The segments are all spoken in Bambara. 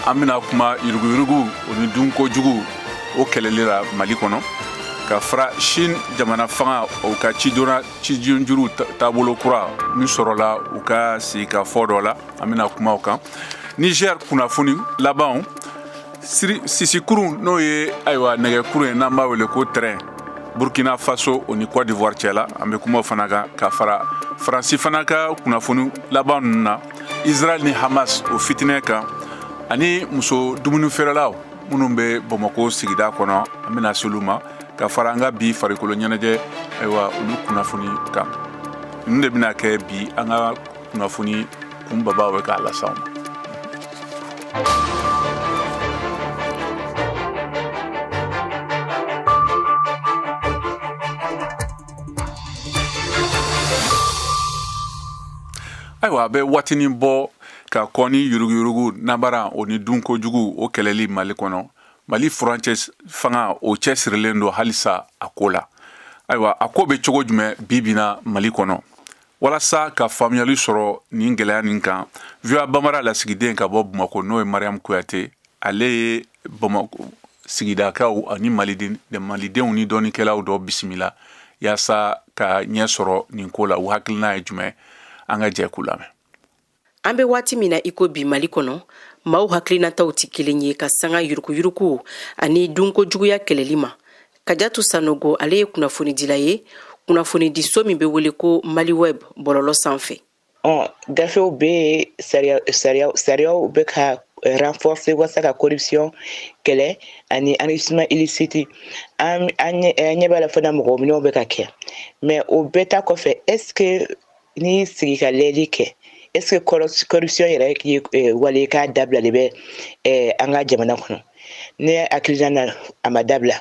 An bɛna kuma yuruguyurugu o ni dunko jugu o kɛlɛli la Mali kɔnɔ, ka fara Chine jamana fanga o ka cidonna cidenjuru taabolo kura min sɔrɔla u ka sigikafɔ dɔ la, an bɛna kuma o kan. Niger kunnafoni labanw, sisikurun n'o ye ayiwa nɛgɛkurun ye n'an b'a wele ko train, Burkina Faso o ni Côte d'Ivoire cɛ la, an bɛ kuma o fana kan, ka fara Faransi fana ka kunnafoni laban ninnu na, Israël ni Hamas o fitinɛ kan, ani muso dumuni feerelaw minnu bɛ Bamakɔ sigida kɔnɔ, an bɛna se olu ma, ka fara an ka bi farikolo ɲɛnajɛ ayiwa olu kunnafoni kan. Ninnu de bɛna kɛ bi an ka kunnafoni kunbabaw ye k'a lase aw ma. Ayiwa, a bɛ waatinin bɔ ka kɔn ni yuruguyurugu, nabara o ni dunko jugu o kɛlɛli Mali kɔnɔ. Mali furancɛ fanga o cɛsirilen don halisa a ko la. Ayiwa, a ko bɛ cogo jumɛn bi bi na Mali kɔnɔ? Walasa ka faamuyali sɔrɔ nin gɛlɛya nin kan, VOA Bambara lasigiden ka bɔ Bamakɔ, n'o ye Mariam Kuyate, ale ye Bamakɔ sigidakaw ani malidenw ni dɔnnikɛlaw dɔ bisimila yaasa ka ɲɛ sɔrɔ nin ko la. U hakilina ye jumɛn? An ka jɛ k'u lamɛn. An bɛ waati min na i ko bi Mali kɔnɔ, maaw hakilinataw tɛ kelen ye ka sanga yuruguyurugu ani dunko juguya kɛlɛli ma. Kajatu Sanogo, ale ye kunnafonidila ye kunnafonidiso min bɛ wele ko Mali Web bɔlɔlɔ sanfɛ. Gafew bɛ yen, sariyaw bɛ ka renforcer walasa ka corruption kɛlɛ ani enrichissement illicite. An ɲɛ b'a la fana, mɔgɔ minɛw bɛ ka kɛ, mais o bɛɛ ta kɔfɛ, est ce que n'i sigi ka lajɛli kɛ, est ce que corruption yɛrɛ ye wale k'a dabila de bɛ an ka jamana kɔnɔ? Ne hakilina na, a ma dabila,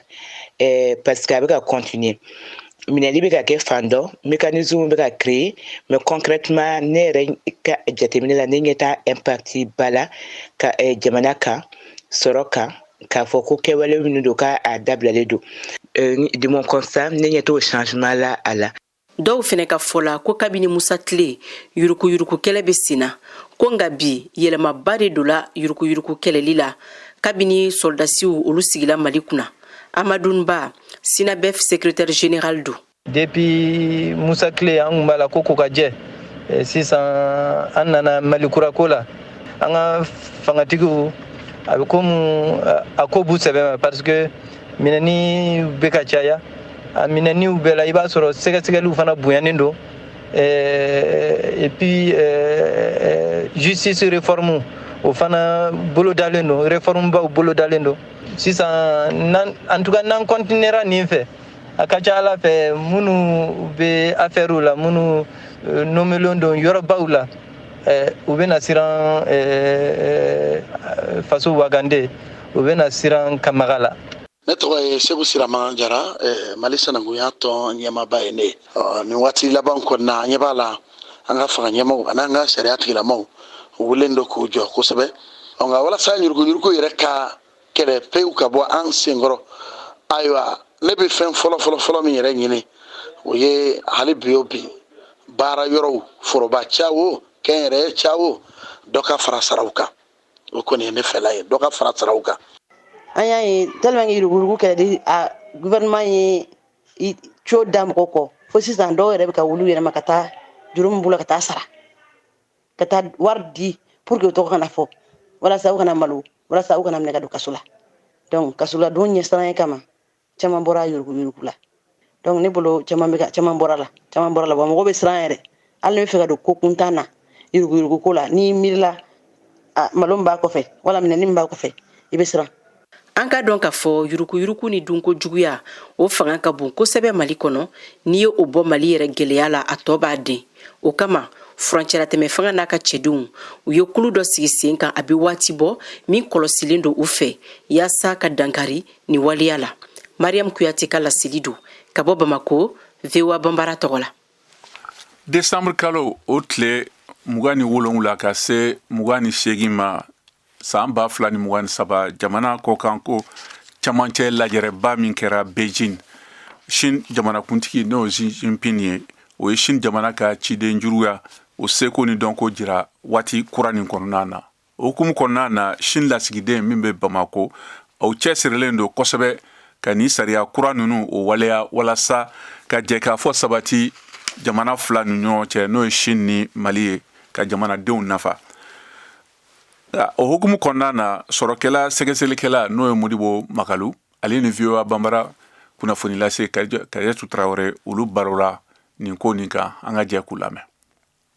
parce que a bɛ ka continuer. Minɛli bɛ ka kɛ fan dɔ, mécanisme bɛ ka créer, mais concrètement, ne yɛrɛ ka jateminɛ la, ne ɲɛ t'a impact ba la ka jamana kan, sɔrɔ kan, k'a fɔ ko kɛwale minnu don, k'a dabilalen don. De mon constat, ne ɲɛ t'o changement la a la. Dɔw fɛnɛ ka fɔ la ko kabini Musa tile, yuruguyurugu kɛlɛ bɛ sen na, ko nka bi yɛlɛmaba de donna yuruguyurugu kɛlɛli la kabini sɔrɔdasiw olu sigila Mali kunna. Amadun Ba, SYNABEF secrétaire général don. Depuis Musa tile, an kun b'a la ko ko ka jɛ. Sisan an nana Mali kura ko la, an ka fangatigiw, a bɛ komi a ko b'u sɛbɛ ma, parce que minɛni bɛ ka caya. A minɛniw bɛɛ la, i b'a sɔrɔ sɛgɛsɛgɛliw fana bonyanen don. Et puis justice réforme, o fana bolodalen don, réforme baw bolodalen don sisan. En tout cas, n'an continuera nin fɛ, a ka ca ala fɛ, minnu bɛ affaire la, minnu nommelen don yɔrɔbaw la, u bɛna siran faso wagande, u bɛna siran ka maga la. Ne tɔgɔ ye Segu Sirama Jara, Mali sanankunya tɔn ɲɛmaaba ye ne ye. Nin waati laban kɔnɔna, an ɲɛ b'a la, an ka fanga ɲɛmaw ani an ka sariya tigilamaw wulilen don k'u jɔ kosɛbɛ. Nka walasa yuruguyurugu yɛrɛ ka kɛlɛ pewu ka bɔ an senkɔrɔ, ayiwa, ne bɛ fɛn fɔlɔ fɔlɔ fɔlɔ min yɛrɛ ɲini, o ye hali bi o bi baara yɔrɔw, foroba ca o, kɛnyɛrɛye ca o, dɔ ka fara saraw kan. O kɔni ye ne fɛla ye, dɔ ka fara saraw kan. An y'a ye tellement que yuruguyurugu kɛlɛli, a gouvernement ye co da mɔgɔ kɔ, fo sisan dɔw yɛrɛ bɛ ka wuli u yɛrɛ ma ka taa juru min b'u la, ka taa sara, ka taa wari di pour que u tɔgɔ kana fɔ, walasa u kana malo, walasa u kana minɛ ka don kaso la. Donc kasoladon ɲɛsiranɲɛ kama, caman bɔra yuruguyurugu la. Donc ne bolo, caman bɛ ka caman bɔra la, caman bɔra la. Wa mɔgɔ bɛ siran yɛrɛ, hali ne bɛ fɛ ka don ko kuntan na yuruguyurugu ko la, n'i miirila malo min b'a kɔfɛ wala minɛni min b'a kɔfɛ, i bɛ siran. An ka dɔn k'a fɔ yuruguyurugu ni dunko juguya, o fanga ka bon kosɛbɛ Mali kɔnɔ. N'i ye o bɔ Mali yɛrɛ gɛlɛya la, a tɔ b'a den. O kama, furancɛlatɛmɛ fanga n'a ka cɛdenw, u ye kulu dɔ sigi sen kan a bɛ waati bɔ, min kɔlɔsilen don u fɛ yaasa ka dankari ni waleya la. Mariam Kuyate ka laseli don ka bɔ Bamako, VOA Banbara tɔgɔ la. Décembre kalo o tile 27 ka se 28 ma san 2023, jamana kɔkanko camancɛ lajɛrɛba min kɛra Beijing, Chine jamanakuntigi, n'o Xi Jinping ye, o ye Chine jamana ka ciden juruya o seko ni dɔnko jira waati kura nin kɔnɔna na. O hukumu kɔnɔna na, Chine lasigiden min bɛ Bamako, o cɛsirilen don kosɛbɛ ka nin sariya kura ninnu o waleya, walasa ka jɛ k'a fɔ sabati jamana fila ni ɲɔgɔn cɛ, n'o ye Chine ni Mali ye, ka jamanadenw nafa. O hukumu kɔnɔna na, sɔrɔkɛla sɛgɛsɛgɛlikɛla, n'o ye Modibo Makalu, ale ni VOA Banbara kunnafoni lase Kajatu Tarawele, olu barola nin ko nin kan. An ka jɛ k'u lamɛn.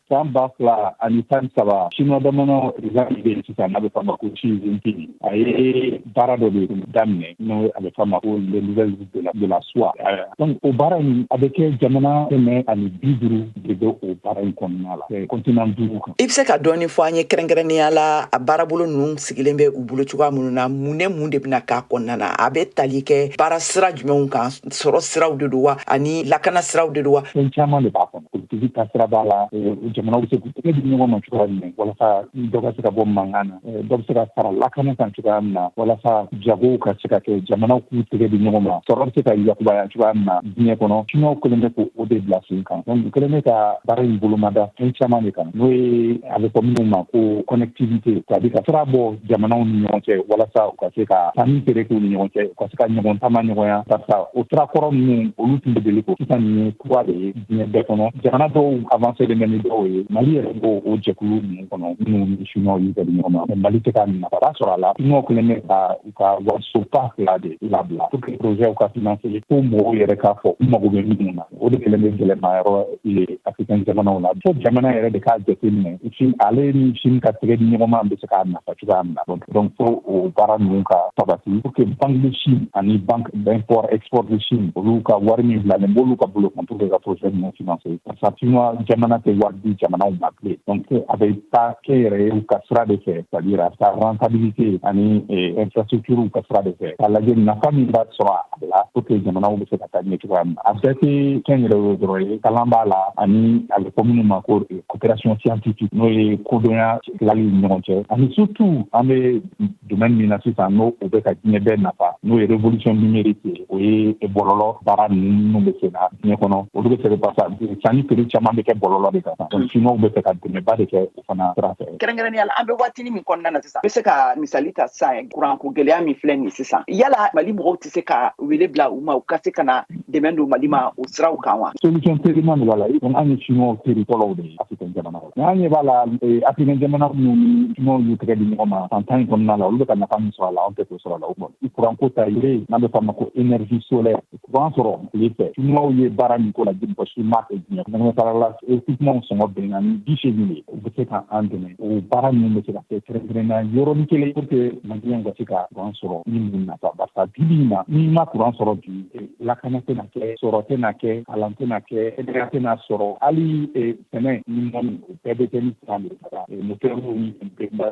San 2013, Chinois jamana président bɛ yen sisan, n'a bɛ f'a ma ko Xi Jinping, a ye baara dɔ de daminɛ, n'o a bɛ f'a ma ko les nouvelles routes de la soie. Donc o baara in, a bɛ kɛ jamana 150 de bɛ o baara in kɔnɔna la, continent duuru kan. I bɛ se ka dɔɔni fɔ an ye, kɛrɛnkɛrɛnnenya la, a baarabolo ninnu sigilen bɛ u bolo cogoya minnu na, mun ne mun de bɛna k'a kɔnɔna na? A bɛ tali kɛ baara sira jumɛnw kan? Sɔrɔ siraw de don wa, ani lakana siraw de don wa? Fɛn caman de b'a kɔnɔ. Politiki taasira b'a la. Jamanaw bɛ se k'u tɛgɛ di ɲɔgɔn ma cogoya jumɛn walasa dɔ ka se ka bɔ mankan na, dɔ bɛ se ka fara lakana kan cogoya min na, walasa jagow ka se ka kɛ, jamanaw k'u tɛgɛ di ɲɔgɔn ma, sɔrɔ bɛ se ka yakubaya cogoya min na diɲɛ kɔnɔ. Chinois kɛlen bɛ k'o de bila sen kan. Donc u kɛlen bɛ ka baara in bolomada fɛn caman de kan, n'o ye a bɛ fɔ minnu ma ko connectivité, c'est à dire ka sira bɔ jamanaw ni ɲɔgɔn cɛ, walasa u ka se ka sanni feere k'u ni ɲɔgɔn cɛ, u ka se ka ɲɔgɔn taama ɲɔgɔnya, barisa o sira kɔrɔ ninnu, olu tun bɛ deli ko. Sisan nin ye kura de ye diɲɛ bɛɛ kɔnɔ. Jamana dɔw avancé bɛ ni dɔw ye. Mali yɛrɛ b'o o jɛkulu ninnu kɔnɔ, minnu ni Chinois y'u bɛɛ di ɲɔgɔn ma. Mali tɛ ka nafaba sɔrɔ a la. Chinois kɛlen bɛ ka u ka warisoba fila de labila pour que projet ka financer, fo mɔgɔw yɛrɛ k'a fɔ u mago bɛ minnu na. O de kɛlen bɛ gɛlɛma yɔrɔ ye Africain jamanaw la, fo jamana yɛrɛ de k'a jateminɛ ale ni Chine ka tɛgɛ di ɲɔgɔn ma bɛ se k'a nafa cogoya min na. Donc fo o baara ninnu ka sabati pour que Banque de Chine ani Banque d'import export de Chine, olu ka wari min bilalen b'olu ka bolo kan pour que ka projet ninnu financer, parce que Chinois jamana tɛ wari di jamanaw ma bilen. Donc a bɛ taa kɛ yɛrɛ ye u ka sira de fɛ, c'est à dire a bɛ taa rentabilité ani infrastructure ka sira de fɛ, k'a lajɛ nafa min b'a sɔrɔ a la pour que jamanaw bɛ se ka taa ɲɛ cogoya min na. A bɛɛ tɛ kɛn yɛrɛ ye dɔrɔn ye, kalan b'a la, ani a bɛ fɔ minnu ma ko coopération scientifique, n'o ye kodɔnya tilali ni ɲɔgɔn cɛ, ani surtout an bɛ domaine min na sisan, n'o o bɛ ka diɲɛ bɛɛ nafa, n'o ye révolution numérique ye. O ye bɔlɔlɔ baara ninnu bɛ sen na diɲɛ kɔnɔ, olu bɛ se ka, parce sanni feere caman bɛ kɛ bɔlɔlɔ de kan. Donc Chinois bɛ fɛ ka dɛmɛba de kɛ o fana sira fɛ. Kɛrɛnkɛrɛnnenya la, an bɛ waatini min kɔnɔna na sisan, n bɛ se ka misali ta sisan, kuranko gɛlɛya min filɛ nin sisan, yala Mali mɔgɔw tɛ se ka wele bila u ma, u ka se ka na dɛmɛ don Mali ma o siraw kan wa? Solution teliman de b'a la. Donc an ye Chinois teri fɔlɔw de ye Africain jamanaw la. An ɲɛ b'a la, Africain jamana minnu ni Chinois y'u tɛgɛ di ɲɔgɔn ma san 10 in kɔnɔna la, olu bɛ ka nafa min sɔrɔ a la, anw tɛ k'o sɔrɔ a la. O kɔni, kuranko ta ye, n'an bɛ f'a ma ko énergie solaire, kuran sɔrɔ tile fɛ, Chinois ye baara min ko la, mɔgɔ si m'a kɛ diɲɛ kɔnɔ. Sara la, équipement sɔngɔ bɛnna ni 80 de ye. U bɛ se ka an dɛmɛ, o baara ninnu bɛ se ka kɛ kɛrɛnkɛrɛnnenya yɔrɔnin kelen pour que Maliyɛnw ka se ka kuran sɔrɔ ni mun nafa, barisa bi bi in na, n'i ma kuran sɔrɔ bi, lakana tɛna kɛ, sɔrɔ tɛna kɛ, kalan tɛna kɛ, kɛnɛya tɛna sɔrɔ, hali sɛnɛ ni mɔni, o bɛɛ bɛ kɛ ni kuran de ye, moteur ni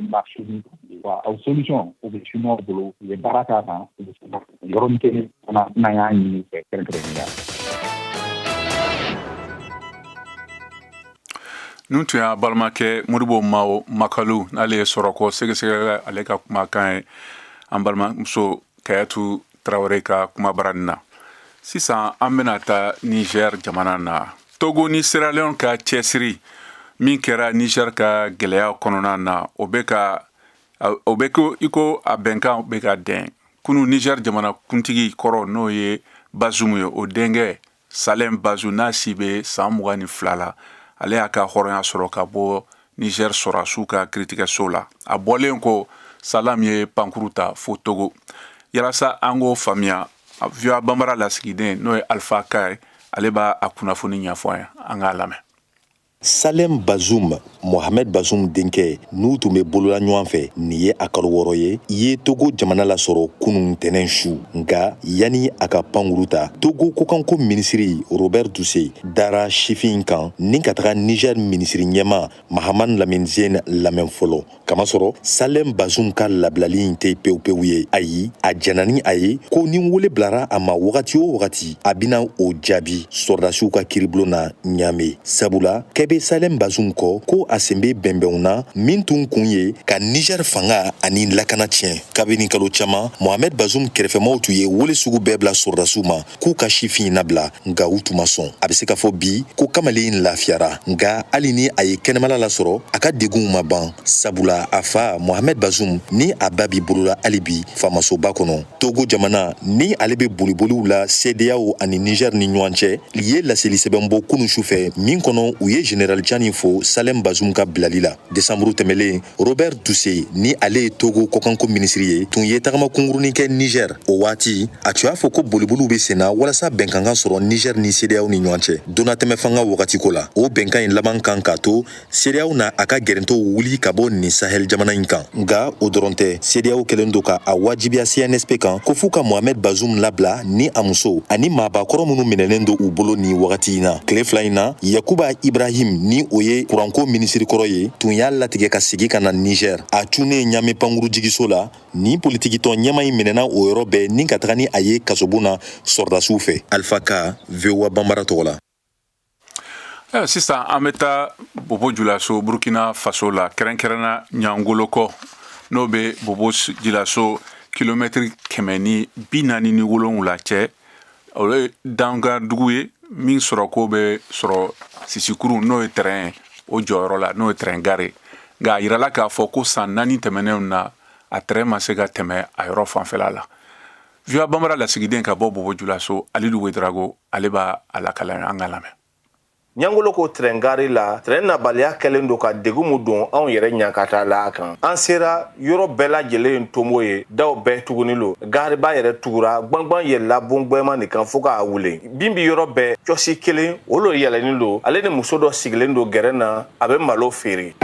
marché ni wa. O solution, o bɛ Chinois bolo, u ye baara k'a kan, u bɛ se ka yɔrɔnin kelen fana n'an y'a ɲini fɛ kɛrɛnkɛrɛnnenya. Nun tun y'a balimakɛ Modibo Mao Makalu, n'ale ye sɔrɔko sɛgɛsɛgɛ, ale ka kumakan ye an balimamuso Kayatu Tarawele ka kumabaranin na. Sisan an bɛna taa Niger jamana na. Togo ni Sierra Leone ka cɛsiri min kɛra Niger ka gɛlɛya kɔnɔna na, o bɛ ka o bɛ ko i ko a bɛnkan bɛ ka dɛn. Kunu, Niger jamana kuntigi kɔrɔ, n'o ye Bazoum ye, o denkɛ Salem Bazoum, n'a si bɛ san 22 la, ale y'a ka hɔrɔnya sɔrɔ ka bɔ Niger sɔrɔdasiw ka kiritigɛso la. A bɔlen ko, Salam ye pankuru ta fo Togo. Yalasa an k'o faamuya, VOA Banbara lasigiden, n'o ye Alpha Ka ye, ale b'a a kunnafoni ɲɛfɔ an ye. An k'a lamɛn. Salem Bazoum, Mohamed Bazoum denkɛ, n'u tun bɛ bolola ɲɔgɔn fɛ nin ye a kalo 6 ye, ye Togo jamana lasɔrɔ kunun tɛnɛn su. Nka yanni a ka pankuru ta, Togo kokanko minisiri Robert Dussey dara sifin kan ni ka taga Niger minisiri ɲɛma Mahaman Lamine Zeine lamɛn fɔlɔ, kamasɔrɔ Salem Bazoum ka labilali in tɛ pewu-pewu ye. Ayi, a jɛnna ni a ye ko ni wele bilara a ma wagati o wagati, a bɛna o jaabi sɔrɔdasiw ka kiribulon na Ɲame, sabula kɛ bɛ bɛ Salem Bazoum kɔ ko a sen bɛ bɛnbɛnw na min tun kun ye ka Niger fanga ani lakana tiɲɛ. Kabini kalo caman, Mohamed Bazoum kɛrɛfɛmaw tun ye wele sugu bɛɛ bila sɔrɔdasiw ma k'u ka sifin in labila, nka u tun ma sɔn. A bɛ se ka fɔ bi ko kamalen in lafiyara, nka hali ni a ye kɛnɛmala lasɔrɔ, a ka degunw ma ban, sabula a fa Mohamed Bazoum ni a ba bi bolola hali bi faamasoba kɔnɔ. Togo jamana ni ale bɛ boliboliw la CEDEAO ani Niger ni ɲɔgɔn cɛ ye laseli sɛbɛn bɔ kunun su fɛ min kɔnɔ u ye General Tiani fo Salem Bazoum ka bilali la. Desanburu tɛmɛlen, Robert Dussey ni ale ye Togo kɔkanko minisiri ye tun ye tagama kunkurunin kɛ Niger. O waati a tun y'a fɔ ko boliboliw bɛ senna walasa bɛnkan ka sɔrɔ Niger ni CEDEAO ni ɲɔgɔn cɛ donnatɛmɛ fanga wagati ko la. O bɛnkan in laban kan k'a to CEDEAO na a ka gɛrɛntɛw wuli ka bɔ nin Sahel jamana in kan. Nka o dɔrɔn tɛ, CEDEAO kɛlen don ka a wajibiya CNSP kan ko f'u ka Mohamed Bazoum labila ni a muso ani maabakɔrɔ minnu minɛnen don u bolo nin wagati in na. Tile fila in na, Yakuba Ibrahim ni o ye kuranko minisiri kɔrɔ ye tun y'a latigɛ ka segin ka na Niger. A cunnen Ɲame pankurujigiso la, nin politikitɔn ɲɛmaa in minɛna o yɔrɔ bɛɛ ni ka taga ni a ye kasobon na sɔrɔdasiw fɛ. Alpha Ka, VOA Banbara tɔgɔ la. Sisan an bɛ taa Bobo Julaso, Burkina Faso la, kɛrɛnkɛrɛnna Ɲangolokɔ, n'o bɛ Bobo Julaso kilomɛtiri 147 cɛ. O ye dankan dugu ye min sɔrɔko bɛ sɔrɔ sisikuru, n'o ye tɛrɛn o jɔyɔrɔ la, n'o ye tɛrɛn gare. Nka a yirala k'a fɔ ko san 4 tɛmɛnenw na, a tɛrɛn ma se ka tɛmɛ a yɔrɔ fanfɛla la. VOA Banbara lasigiden ka bɔ Bobo Julaso, Alidu Wedrago, ale b'a a lakala, an ka lamɛn. Ɲangolo ko tɛrɛn gari la, tɛrɛn nabaliya kɛlen don ka degun mu don anw yɛrɛ ɲankata la a kan. An sera yɔrɔ bɛɛ lajɛlen tomo ye, daw bɛɛ tuguni lo, gariba yɛrɛ tugura, gwangwan yɛlɛla bongwɛma nin kan fo k'a wulen. Bin bi yɔrɔ bɛɛ, cɔsi kelen o lo yɛlɛnin lo. Ale ni muso dɔ sigilen don gɛrɛn na, a bɛ malo feere.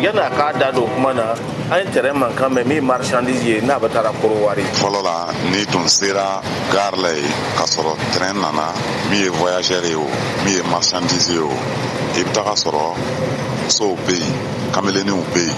Yanni a k'a da don kuma na, an ye tɛrɛn mankan mɛn min marchandise ye n'a bɛ taara Korowari. Fɔlɔ la, n'i tun sera gare la yen k'a sɔrɔ train nana, min ye voyageur ye o, min ye marchandise ye o, i bɛ taga sɔrɔ musow bɛ yen, kamelenninw bɛ yen,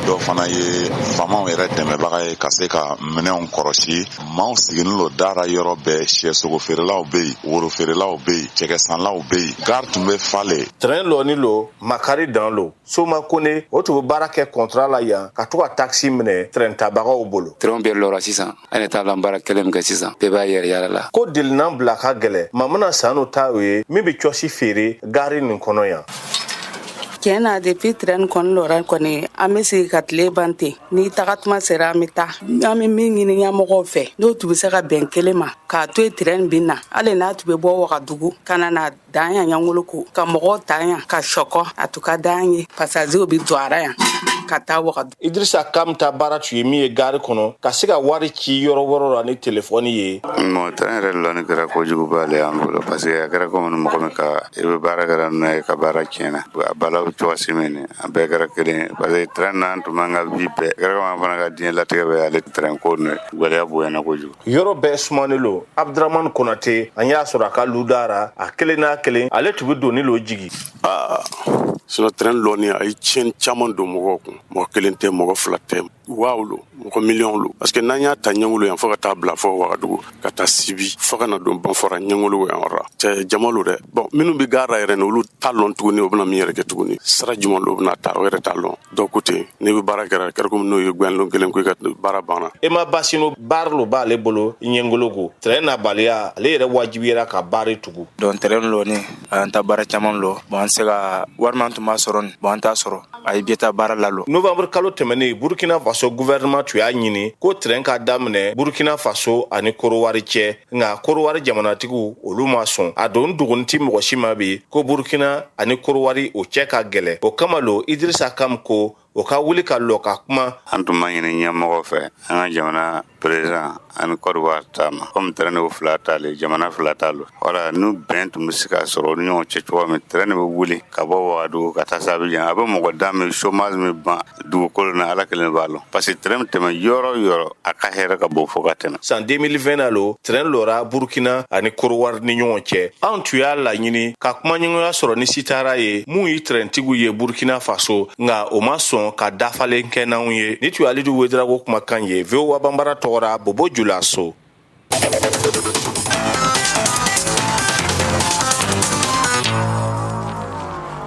dɔw fana ye faamaw yɛrɛ dɛmɛbaga ye ka se ka minɛnw kɔrɔsi. Maaw sigilen lo dara yɔrɔ bɛɛ, sɛsogo feerelaw bɛ yen, woro feerelaw bɛ yen, cɛkɛsanlaw bɛ yen, gare tun bɛ fa le. Train lɔni lo, makari dan lo. Soma Kone, o tun bɛ baara kɛ contrat la yan ka to ka taxi minɛ train tabagaw bolo. Train bɛɛ lɔra sisan, an t'a la baara kelen min kɛ sisan, bɛɛ b'a yɛrɛ yala la. Ko delinan bila ka gɛlɛ, Mamana Sanu ta o ye min bɛ cɔsi feere gari nin kɔnɔ yan. Tiɲɛ na, depuis train kɔni lɔra kɔni, an bɛ sigi ka tile ban ten. Ni tagatuma sera, an bɛ taa. An bɛ min ɲini ɲɛmɔgɔw fɛ, n'o tun bɛ se ka bɛn kelen ma k'a to yen, train bɛ na, hali n'a tun bɛ bɔ Wagadugu ka na na dan yan Ɲangolo ko ka mɔgɔw ta yan ka sɔkɔ, a tun ka d'an ye. Passagerw bɛ don ara yan ka taa Wagadugu. Idrissa Kam ta baara tun ye min ye gari kɔnɔ, ka se ka wari ci yɔrɔ wɛrɛ la ni telefɔni ye. Bon, train yɛrɛ lɔni kɛra kojuguba le y'an bolo, parce que a kɛra komi mɔgɔ min ka i bɛ baara kɛra ninnu ye, ka baara tiɲɛna. A balaw cogosi min, a bɛɛ kɛra kelen ye, parce que train na an tun b'an ka vie bɛɛ kɛra komi an fana ka diɲɛ latigɛ bɛ ale train ko ninnu ye. Gɛlɛya bonyana kojugu. Yɔrɔ bɛɛ sumanen lo. Abdramane Konate, an y'a sɔrɔ a ka ludara, a kelen n'a kelen, ale tun bɛ doni lo jigi. Aa, sinon train lɔni a ye tiɲɛni caman don mɔgɔw kun. Mɔgɔ kelen tɛ, mɔgɔ fila tɛ, waaw lo, mɔgɔ miliyɔn lo, parce que n'an y'a ta Ɲɛngolo yan fo ka taa bila fɔ Wagadugu, ka taa Sibi, fo ka na don Banfora, Ɲɛngolo yan yɔrɔ la, cɛ jama lo dɛ. Bon, minnu bɛ gare la yɛrɛ ni, olu t'a lɔn tuguni o bɛna min yɛrɛ kɛ tuguni, sira jumɛn lo bɛna ta, o yɛrɛ t'a lɔn. Dɔw ko ten, n'i bɛ baara kɛra, kɛra komi n'o ye gwɛnlon kelen ko i ka baara banna. Ema Basino, baara lo b'ale bolo Ɲɛngolo ko tɛrɛn nabaliya, ale yɛrɛ wajibiyara ka baara tugu. Donc tɛrɛn lɔni an ta baara caman lɔ. Bon, an se ka wari min tun b'a sɔrɔ nin, bon, an t'a sɔrɔ, a ye biye ta baara la lɔ. Novembre kalo tɛmɛnen, Burkina Faso gouvernement tun y'a ɲini ko tɛrɛn ka daminɛ Burkina Faso ani Korowari cɛ, nka Korowari jamanatigiw, olu ma sɔn. A don dogoni ti mɔgɔ si ma bi ko Burkina ani Korowari o cɛ ka gɛlɛ. O kama lo Idrissa Kam ko o ka wuli ka lɔ ka kuma. An tun ma ɲini ɲɛmɔgɔ fɛ, an ka jamana président ani Côte d'Ivoire ta ma, komi tɛrɛn o fila t'ale jamana fila t'a lo, wala n'u bɛn tun bɛ se ka sɔrɔ u ni ɲɔgɔn cɛ cogo min, tɛrɛn bɛ wuli ka bɔ Wagadugu ka taa se Abidjan, a bɛ mɔgɔ da min, chômage min ban dugukolo na, Ala kelen b'a lɔn, parce que tɛrɛn bɛ tɛmɛ yɔrɔ o yɔrɔ, a ka hɛrɛ ka bon fo ka tɛmɛ. San 2020 na lo tɛrɛn lɔra Burkina ani Korowari ni ɲɔgɔn cɛ. Anw tun y'a laɲini ka kumaɲɔgɔnya sɔrɔ ni Sitara ye, mun ye tɛrɛntigiw ye Burkina Faso, nka o ma sɔn ka dafalen kɛ n'anw ye. Ni tun ye Alidu Wedrago kumakan ye, VOA Banbara tɔgɔra, Bobo Julaso.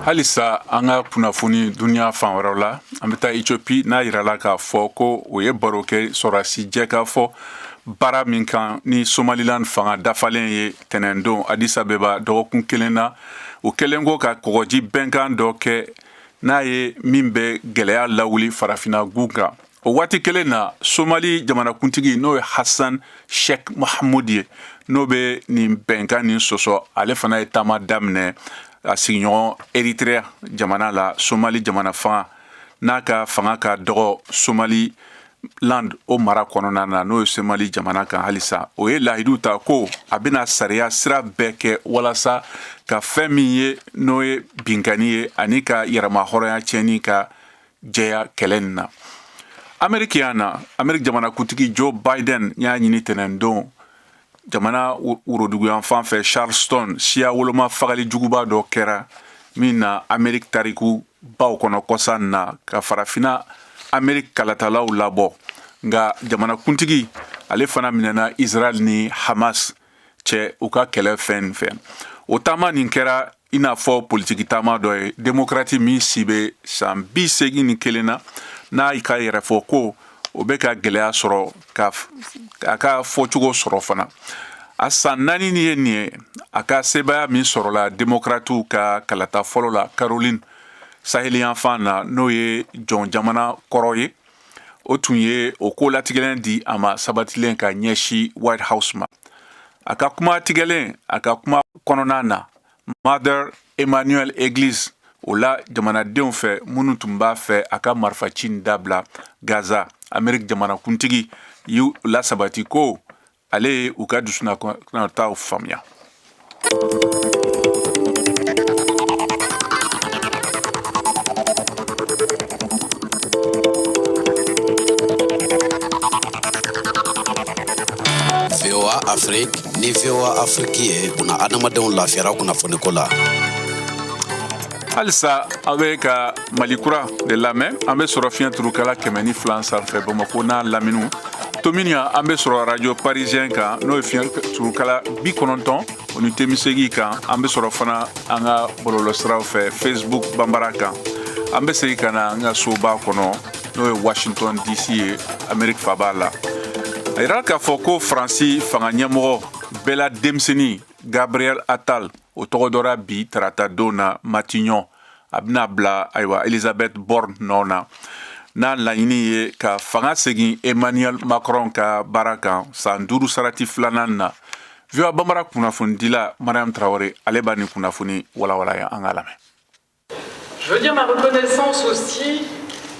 Halisa an ka kunnafoni duniya fan wɛrɛw la, an bɛ taa Ethiopie, n'a yirala k'a fɔ ko o ye baro kɛ sɔrɔdasi jɛkafɔ baara min kan ni Somaliland fanga dafalen ye tɛnɛndon Addis Abeba, dɔgɔkun kelen na o kɛlen kɔ ka kɔgɔji bɛnkan dɔ kɛ n'a ye min bɛ gɛlɛya lawuli farafinna gun kan. O waati kelen na, Somali jamanakuntigi, n'o ye Hassan Sheikh Mohamud ye, n'o bɛ nin bɛnkan nin sɔsɔ, ale fana ye taama daminɛ a sigiɲɔgɔn Eritrea jamana la. Somali jamana fanga n'a ka fanga ka dɔgɔ Somali land o mara kɔnɔna na, n'o ye Somali jamana kan halisa, o ye lahidu ta ko a bɛna sariya sira bɛɛ kɛ walasa ka fɛn min ye n'o ye binkanni ye ani ka yɛrɛma hɔrɔnya tiɲɛni ka jɛya kɛlɛ nin na. Ameriki yan na, Ameriki jamanakuntigi Joe Biden y'a ɲini tɛnɛndon jamana woroduguyanfan fɛ Charleston, siya woloma fagali juguba dɔ kɛra min na Ameriki tariku baw kɔnɔ kɔsa na, ka farafina Ameriki kalatalaw labɔ. Nka jamanakuntigi ale fana minɛna Israel ni Hamas cɛ u ka kɛlɛ fɛn fɛ. O taama nin kɛra i n'a fɔ politiki taama dɔ ye. Demokrati min si bɛ san 81 na, n'a ka yɛrɛfɔ ko o bɛ ka gɛlɛya sɔrɔ ka a ka fɔcogo sɔrɔ fana, a san 4 ni ye nin ye, a ka sebaaya min sɔrɔla demokratiw ka kalata fɔlɔ la Caroline saheliyanfan na, n'o ye jɔn jamana kɔrɔ ye, o tun ye o ko latigɛlen di a ma sabatilen ka ɲɛsin White House ma. A ka kuma tigɛlen, a ka kuma kɔnɔna na Mother Emmanuel Église o la jamanadenw fɛ minnu tun b'a fɛ a ka marifaci dabila Gaza, Ameriki jamanakuntigi y'u lasabati ko ale ye u ka dusukunnataw faamuya. VOA Afrique ni VOA Afrique ye buna adamadenw lafiyara kunnafoniko la. Halisa aw bɛ ka Mali Kura de lamɛn. An bɛ sɔrɔ fiɲɛ turukala 102 sanfɛ Bamakɔ n'a laminiw. Tominian, an bɛ sɔrɔ Radio Parisien kan, n'o ye fiɲɛ turukala 90.8 kan. An bɛ sɔrɔ fana an ka bɔlɔlɔsiraw fɛ, Facebook banbara kan. An bɛ segin ka na an ka soba kɔnɔ, n'o ye Washington DC ye, Amerique faba la. A yira k'a fɔ ko Faransi fanga ɲɛmɔgɔ bɛɛ la denmisɛnnin Gabriel Attal, o tɔgɔ dɔra bi tarata don na Matignon, a bɛna bila ayiwa Elisabeth Borne nɔ na, n'a laɲini ye ka fanga segin Emmanuel Macron ka baara kan san 5 sarati filanan na. VOA Bambara kunnafonidila Mariam Traoré, ale b'a nin kunnafoni walawala yan. An k'a lamɛn. Je veux dire ma reconnaissance aussi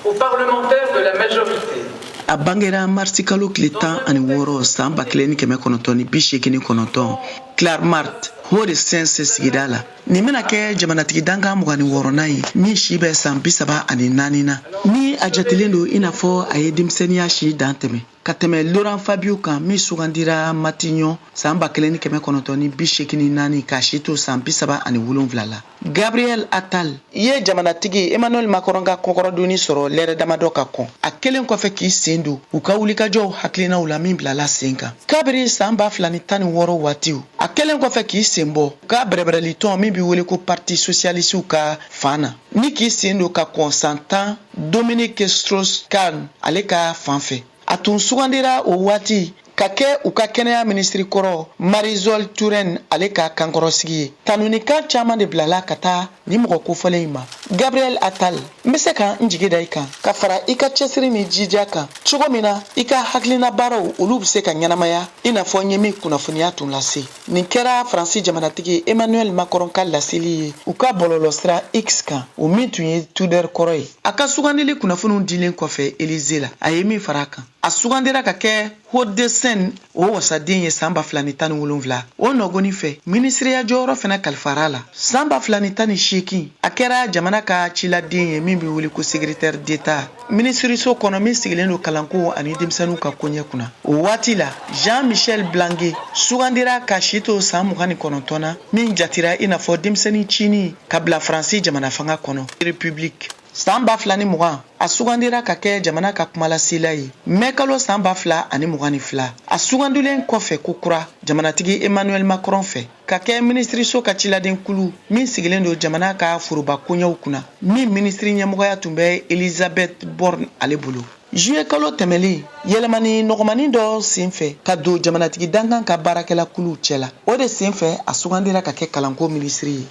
aux parlementaires de la majorité. A bangera marisi kalo tile 16 san 1989 Clamart, Hauts-de-Seine sigida la. Nin bɛna kɛ jamanatigi dankan 26nan ye min si bɛ san 34 na, ni a jatelen don i n'a fɔ a ye denmisɛnninya si dan tɛmɛ ka tɛmɛ Laurent Fabius kan, min sugandira Matignon san 1984 k'a si to san 37 la. Gabriel Attal ye jamanatigi Emmanuel Macron ka kɔkɔrɔdonni sɔrɔ lɛrɛ damadɔ ka kɔn a kelen kɔfɛ k'i sen don u ka wulikajɔw hakilinaw la min bilala sen kan kabiri san 2016 waatiw, a kelen kɔfɛ k'i sen bɔ ka bɛrɛbɛrɛlitɔn min bɛ wele ko Parti socialistew ka fan na, ni k'i sen don ka kɔn san 10 Dominique Strauss-Kahn ale ka fan fɛ. A tun sugandira o waati ka kɛ u ka kɛnɛya minisiri kɔrɔ Marisol Touraine ale ka kankɔrɔsigi ye. Tanunikan caman de bilala ka taa ni mɔgɔ kofɔlen in ma. Gabriel Attal, n bɛ se ka n jigi da i kan ka fara i ka cɛsiri ni jija kan, cogo min na i ka hakilina baaraw olu bɛ se ka ɲɛnamaya, i n'a fɔ n ye min kunnafoniya tun lase. Nin kɛra Faransi jamanatigi Emmanuel Macron ka laseli ye u ka bɔlɔlɔsira X kan, o min tun ye Twitter kɔrɔ ye. A ka sugandili kunnafoniw dilen kɔfɛ Élysée la, a ye min fara a kan, a sugandira ka kɛ Hauts-de-Seine o wasaden ye san 2017. O nɔgɔni fɛ, minisiriya jɔyɔrɔ fana kalifara a la. San 2018, a kɛra jamana ka ciladen ye min bɛ wele ko secrétaire d'État minisiriso kɔnɔ min sigilen don kalanko ani denmisɛnninw ka koɲɛ kunna. O waati la, Jean Michel Blanquer sugandira ka si to san 29 na, min jatira i n'a fɔ denmisɛnnin cinin ka bila Faransi jamana fanga kɔnɔ République. San 2020, a sugandira ka kɛ jamana ka kumalasela ye. Mɛ kalo san 2022, a sugandilen kɔfɛ ko kura jamanatigi Emmanuel Macron fɛ ka kɛ minisiriso ka ciladenkulu min sigilen don jamana ka foroba koɲɛw kunna, min minisiri ɲɛmɔgɔya tun bɛ Elisabeth Borne ale bolo. Juillet kalo tɛmɛlen, yɛlɛmani nɔgɔmani dɔ senfɛ ka don jamanatigi dankan ka baarakɛla kuluw cɛla, o de senfɛ a sugandira ka kɛ kalanko minisiri ye.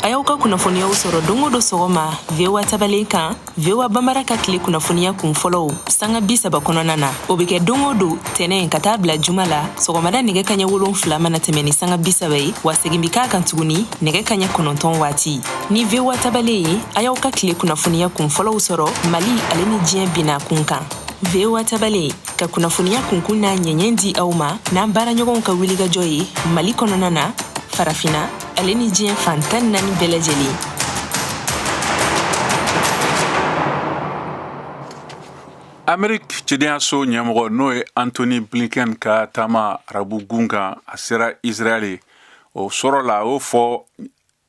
A y'aw ka kunnafoniyaw sɔrɔ don o don sɔgɔma VOA tabalen kan, VOA Bambara ka tile kunnafoniya kun fɔlɔw sanga 30 kɔnɔna na. O bɛ kɛ don o don tɛnɛ ka taa bila juma la sɔgɔmada nɛgɛ kaɲɛ 7 mana tɛmɛ ni sanga 30 ye, wa segin bɛ k'a kan tuguni nɛgɛ kaɲɛ 9 waati. Ni VOA tabalen ye, a y'aw ka tile kunnafoniya kun fɔlɔw sɔrɔ Mali ale ni diɲɛ binna kun kan. VOA tabalen ka kunnafoniya kunkun n'a ɲɛɲɛ di aw ma n'an baaraɲɔgɔnw ka wulikajɔ ye Mali kɔnɔna na, Farafina ale ni diɲɛ fan 14 bɛɛ lajɛlen. Ameriki cidenyaso ɲɛmɔgɔ, n'o ye Antony Blinken ka taama arabu gun kan, a sera Israɛl. O sɔrɔ la, a y'o fɔ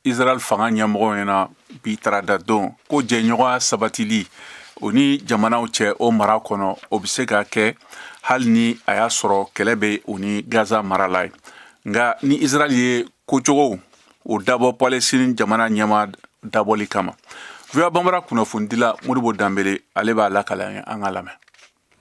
Israël fanga ɲɛmɔgɔ ɲɛna bi tarata don ko jɛɲɔgɔnya sabatili o ni jamanaw cɛ o mara kɔnɔ, o bɛ se ka kɛ hali ni a y'a sɔrɔ kɛlɛ bɛ u ni Gaza mara la ye. Nka ni Israël ye kocogo o dabɔ Palestine jamana ɲɛma dabɔli kama. VOA Bambara kunnafonidila Modibo Danbele, ale b'a lakale an ye, an ka lamɛn.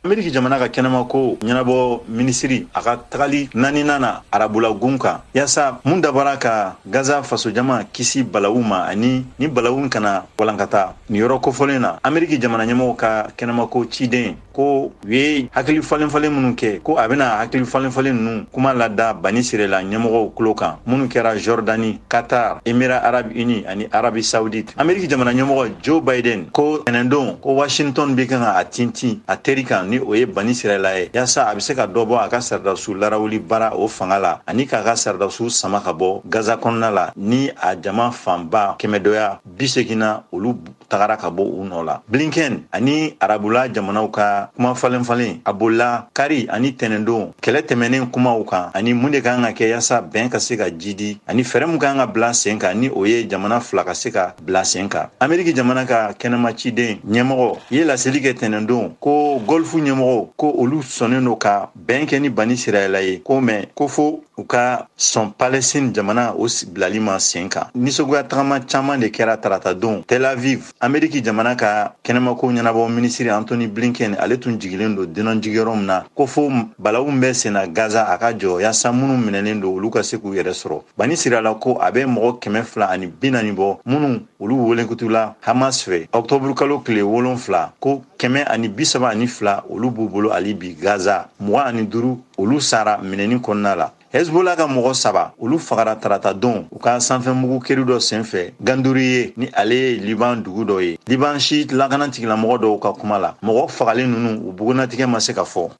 Ameriki jamana ka kɛnɛmako ɲɛnabɔ minisiri, a ka tagali naaninan na arabula gun kan, yaasa mun dabɔra ka Gaza fasojama kisi balawu ma ani ni balawu kana walankata nin yɔrɔ kofɔlen na. Ameriki jamana ɲɛmɔgɔ ka kɛnɛmako ciden ko u ye hakili falenfalen minnu kɛ, ko a bɛna hakili falenfalen ninnu kuma lada Bani Sirela ɲɛmɔgɔw tulo kan, minnu kɛra Jordani, Qatar, Émirats Arabes Unis ani Arabie Saoudite. Ameriki jamana ɲɛmɔgɔ Joe Biden ko tɛnɛndon ko Washington bɛ kan ka a tintin a teri kan, ni o ye Bani Sirela ye, yaasa a bɛ se ka dɔ bɔ a ka sɔrɔdasiw larawuli baara o fanga la ani k'a ka sɔrɔdasiw sama ka bɔ Gaza kɔnɔna la, ni a jama fanba kɛmɛdɔya 80 na, olu tagara ka bɔ u nɔ la. Blinken ani arabula jamanaw ka kuma falenfalen, a bolila kari ani tɛnɛndon kɛlɛ tɛmɛnen kumaw kan ani mun de kan ka kɛ yaasa bɛn ka se ka jidi ani fɛɛrɛ mun kan ka bila sen kan, ni o ye jamana fila ka se ka bila sen kan. Ameriki jamana ka kɛnɛma ciden ɲɛmɔgɔ ye laseli kɛ tɛnɛndon ko Golfe ɲɛmɔgɔw ko olu sɔnnen don ka bɛn kɛ ni Bani Sirayɛla ye, ko mɛ ko fo u ka sɔn Palestine jamana o bilali ma sen kan. Nisɔngoya tagama caman de kɛra tarata don Tel Aviv. Ameriki jamana ka kɛnɛmako ɲɛnabɔ minisiri Antony Blinken, ale tun jigilen don dunan jigiyɔrɔ min na, ko fo balawu bɛ senna Gaza a ka jɔ yaasa minnu minɛlen don, olu ka se k'u yɛrɛ sɔrɔ. Bani Sirayɛla ko a bɛ mɔgɔ 240 bɔ minnu olu welenkutula Hamas fɛ ɔktɔburu kalo tile 7, ko 132 olu b'u bolo hali bi Gaza, 25 olu sara minɛni kɔnɔna la. Hezbollah ka mɔgɔ saba, olu fagara tarata don u ka sanfɛmugu keri dɔ senfɛ Ganduriye, ni ale ye Liban dugu dɔ ye. Liban si lakana tigilamɔgɔ dɔw ka kuma la, mɔgɔ fagalen ninnu, u bugunnatigɛ ma se ka fɔ.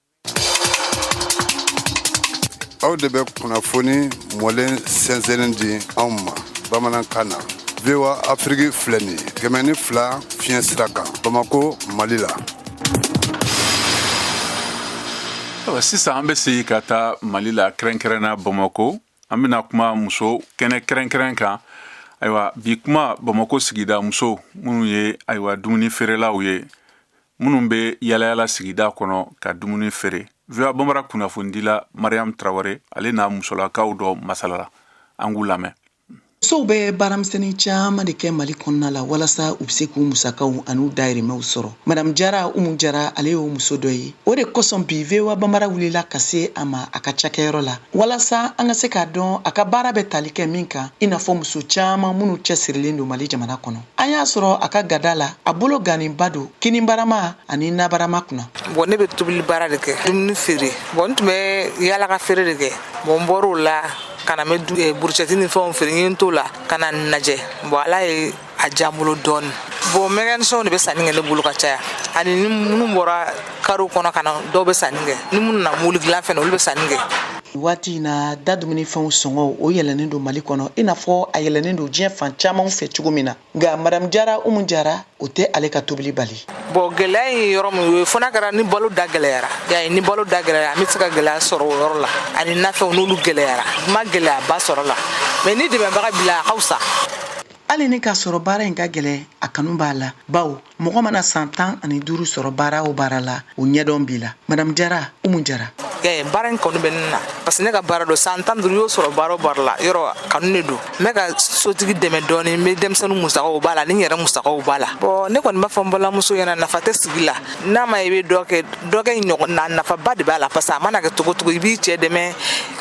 Aw de bɛ kunnafoni mɔlen sɛnsɛnnen di anw ma bamanankan na. VOA Afrique filɛ nin ye, 102 fiɲɛ sira kan, Bamako, Mali la. Ayiwa, sisan an bɛ segin ka taa Mali la, kɛrɛnkɛrɛnna Bamako. An bɛna kuma muso kɛnɛ kɛrɛnkɛrɛn kan. Ayiwa, bi kuma, Bamako sigida muso minnu ye, ayiwa, dumuni feerelaw ye, minnu bɛ yalayala sigida kɔnɔ ka dumuni feere. VOA Bambara kunnafonidila Mariam Traoré, ale n'a musolakaw dɔ masalala, an k'u lamɛn. Musow bɛ baaramisɛnnin caman de kɛ Mali kɔnɔna la walasa u bɛ se k'u musakaw an'u dayirimɛw sɔrɔ. Madame Jara Umu Jara, ale y'o muso dɔ ye. O de kosɔn bi VOA Bambara wulila ka se a ma a ka cakɛyɔrɔ la, walasa an ka se k'a dɔn a ka baara bɛ tali kɛ min kan, i n'a fɔ muso caman minnu cɛsirilen don Mali jamana kɔnɔ. An y'a sɔrɔ a ka gada la, a bolo ganinba don kinibarama ani nabarama kunna. Bon, ne bɛ tobili baara de kɛ, dumuni feere. Bon, n tun bɛ yaala ka feere de kɛ. Bon, n bɔr'o la ka na n bɛ burushɛti ni fɛnw feere. N ye n t'o la ka na nin lajɛ. Bon, ala ye a diya n bolo dɔɔni. Bon, mécaniciens de bɛ sanni kɛ ne bolo ka caya, ani ni minnu bɔra kariw kɔnɔ ka na, dɔw bɛ sanni kɛ, ni minnu na mobili dilan fɛnɛ, olu bɛ sanni kɛ. Waati in na, da dumunifɛnw sɔngɔ o yɛlɛnnen don Mali kɔnɔ, i n'a fɔ a yɛlɛnnen don diɲɛ fan camanw fɛ cogo min na. Nka Madame Jara Umu Jara, o tɛ ale ka tobili bali. Bon, gɛlɛya ye yɔrɔ min ye, fo n'a kɛra ni balo da gɛlɛyara. Y'a ye, ni balo da gɛlɛyara, an bɛ se ka gɛlɛya sɔrɔ o yɔrɔ la, ani nafɛnw n'olu gɛlɛyara, ma gɛlɛyaba sɔrɔ la. Mais ni dɛmɛbaga b'i la, a ka fisa. Hali ni k'a sɔrɔ baara in ka gɛlɛn, a kanu b'a la, bawo mɔgɔ mana san 15 sɔrɔ baara o baara la, o ɲɛdɔn b'i la. Madame Jara Umu Jara. Baara in kanu bɛ ne na, parce que ne ka baara don. San 15 y'o sɔrɔ baara o baara la, yɔrɔ kanu de don. N bɛ ka sotigi dɛmɛ dɔɔni, n bɛ denmisɛnnin musakaw b'a la, ni n yɛrɛ musakaw b'a la. Bon, ne kɔni b'a fɔ n balimamuso ɲɛna, nafa tɛ sigi la. N'a ma i bɛ dɔ kɛ, dɔ kɛ ɲɔgɔn na, nafaba de b'a la, parce que a mana kɛ cogo cogo, i b'i cɛ dɛmɛ,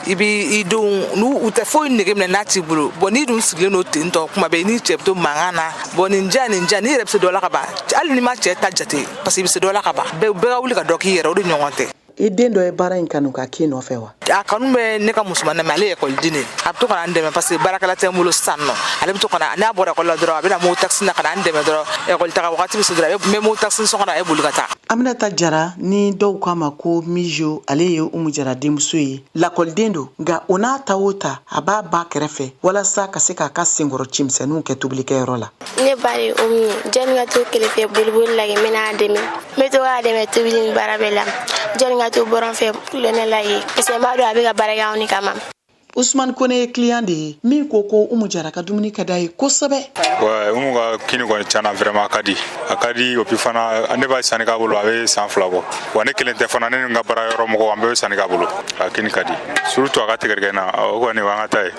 i b'i denw n'u u tɛ foyi nege minɛ n'a t'i bolo. Bon, n'i dun sigilen don ten tɔ, kuma bɛɛ i n'i cɛ bɛ to mankan na. Bon, nin diya, nin diya, n'i yɛrɛ bɛ se dɔ la ka ban, hali n'i ma cɛ ta jate, parce que i bɛ se dɔ la ka ban. Bɛɛ ka wuli ka dɔ k'i yɛrɛ, o de ɲɔgɔn tɛ. I den dɔ ye baara in kanu ka k'i nɔfɛ wa? A kanu bɛ ne ka musoman na, mais ale ye ekɔliden de ye. A bɛ to ka na n dɛmɛ, parce que baarakɛla tɛ n bolo sisan nɔ. Ale bɛ to ka na, n'a bɔra ekɔli la dɔrɔn, a bɛ na moto taxi na ka na n dɛmɛ dɔrɔn. Ekɔli taga wagati bɛ se dɔrɔn, a bɛ n bɛ moto taxi sɔngɔ na, a bɛ boli ka taa. Aminata Jara, ni dɔw k'a ma ko Mijo, ale ye Umu Jara denmuso ye. Lakɔliden don, nka o n'a ta o ta, a b'a ba kɛrɛfɛ walasa ka se k'a ka senkɔrɔ cimisɛnninw kɛ tobilikɛyɔrɔ la. Ne ba de ye Umu ye. Jɔnni ka to kɛrɛfɛ boliboli la kɛ, n bɛna a dɛmɛ. N bɛ to k'a dɛmɛ tobili ni baara bɛɛ la. Jɔnni ka to bɔrɔn fɛ tulonkɛ la ye, parce que n b'a dɔn a bɛ ka baara kɛ anw de kama. Usumani Kone ye client de ye min ko ko Umu Jara ka dumuni ka d'a ye kosɛbɛ. Ouais, Umu ka kini kɔni tiɲɛna, vraiment a ka di, a ka di. Et puis fana, ne b'a sanni k'a bolo, a bɛ san 2 bɔ. Wa ne kelen tɛ fana, ne ni n ka baara yɔrɔ mɔgɔw, an bɛɛ bɛ sanni k'a bolo. A kini ka di, surtout a ka tigɛdɛgɛ na, o kɔni o y'an ka ta ye.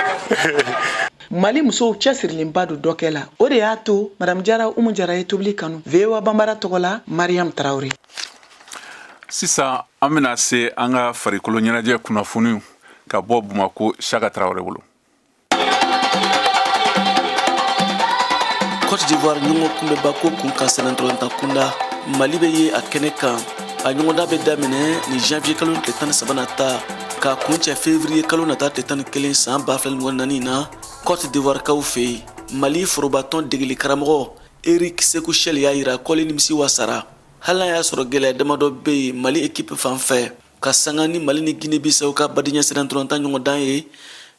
Mali musow cɛsirilenba don dɔkɛ la, o de y'a to Madame Jara Umu Jara ye tobili kanu. VOA Banbara tɔgɔ la, Mariam Tarawele. Sisan an bɛna se an ka farikolo ɲɛnajɛ kunnafoniw ka bɔ Bamako, Saka Tarawele bolo. Cote d'Ivoire ɲɔgɔn kunbɛba ko kun kan sennantolatan kunda, Mali bɛ ye a kɛnɛ kan. A ɲɔgɔndan bɛ daminɛ ni janvier kalo tile 13 nata k'a kuncɛ février kalo nata tile 11 san 2024 na Cote d'Ivoire kaw fɛ yen. Mali forobatɔn degeli karamɔgɔ Eric Sekou Chelle y'a yira k'ale nimisi wasara, hali n'a y'a sɔrɔ gɛlɛya damadɔ bɛ yen Mali ekipe fan fɛ, ka sanga ni Mali ni Guinée Bissau ka badenya sennantolatan ɲɔgɔndan ye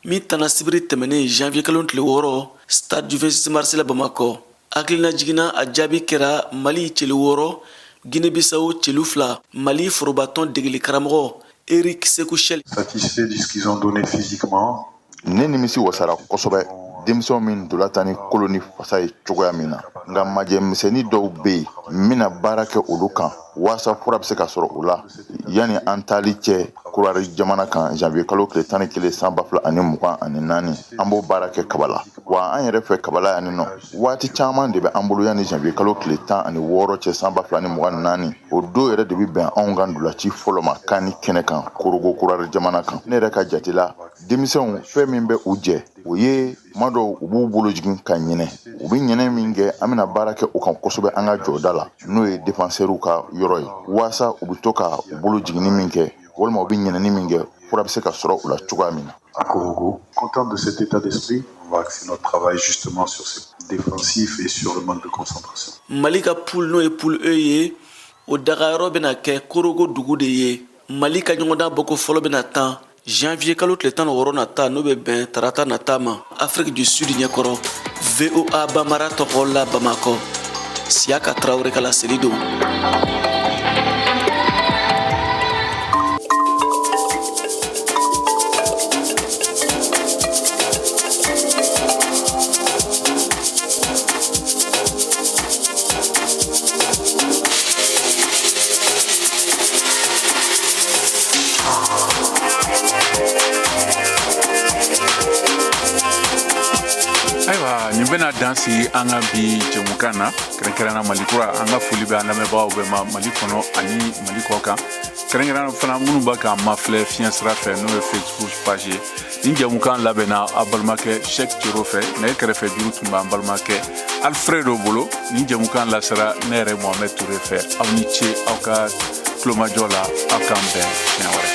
min tanna sibiri tɛmɛnen janvier kalo tile 6 stade du 26 mars la Bamakɔ. Hakilina jiginna, a jaabi kɛra Mali celu 6, Guinée Bissau celu 2. Mali forobatɔn degeli karamɔgɔ Eric Sekou Chelle. Satisfait de ce qu'ils ont donné physiquement. Ne nimisi wasara kosɛbɛ denmisɛnw min ntola tan ni kolo ni fasa ye cogoya min na, nka majɛ misɛnnin dɔw bɛ yen, n bɛna baara kɛ olu kan waasa fura bɛ se ka sɔrɔ u la yanni an taali cɛ Korowari jamana kan janvier kalo tile 11 san 2024. An b'o baara kɛ kabala wa an yɛrɛ fɛ kabala yan nɔ. Waati caman de bɛ an bolo yanni janvier kalo tile 16 cɛ san 2024. O don yɛrɛ de bɛ bɛn anw ka ntolaci fɔlɔ ma CAN kɛnɛ kan Korogo, Korowari jamana kan. Ne yɛrɛ ka jate la, denmisɛnw, fɛn min bɛ u jɛ, o ye tuma dɔw u b'u bolo jigin ka ɲinɛ. U bɛ ɲinɛ min kɛ, an bɛna baara kɛ o kan kosɛbɛ an ka jɔda la, n'o ye défenseurw ka yɔrɔ ye, waasa u bɛ to ka u bolo jiginni min kɛ walima u bɛ ɲinɛni min kɛ, fura bɛ se ka sɔrɔ u la cogoya min na. Korogo. Content de cet état d'esprit, on va axer notre travail justement sur ce défensif et sur le manque de concentration. Mali ka poule, n'o ye poule E ye, o dagayɔrɔ bɛna kɛ Korogo dugu de ye. Mali ka ɲɔgɔndan bɔko fɔlɔ bɛna tan janvier kalo tile 16 nata, n'o bɛ bɛn tarata nata ma, Afrique du Sud ɲɛkɔrɔ. VOA Bamara tɔgɔ la Bamakɔ, Siyaka Tarawele ka laseli don. Ayiwa, nin bɛna dan sigi an ka bi jɛmukan na, kɛrɛnkɛrɛnna Mali kura. An ka foli bɛ an lamɛnbagaw bɛɛ ma Mali kɔnɔ ani Mali kɔ kan, kɛrɛnkɛrɛnna fana minnu b'a k'an mafilɛ fiɲɛ sira fɛ, n'o ye Facebook page ye. Nin jɛmukan labɛnna a balimakɛ Cheick Cero fɛ. Nɛgɛ kɛrɛfɛ juru tun b'an balimakɛ Alfredo bolo. Nin jɛmukan lasera ne yɛrɛ Mohamed Touré fɛ. Aw ni ce aw ka tulomajɔ la. Aw k'an bɛn siɲɛ wɛrɛ.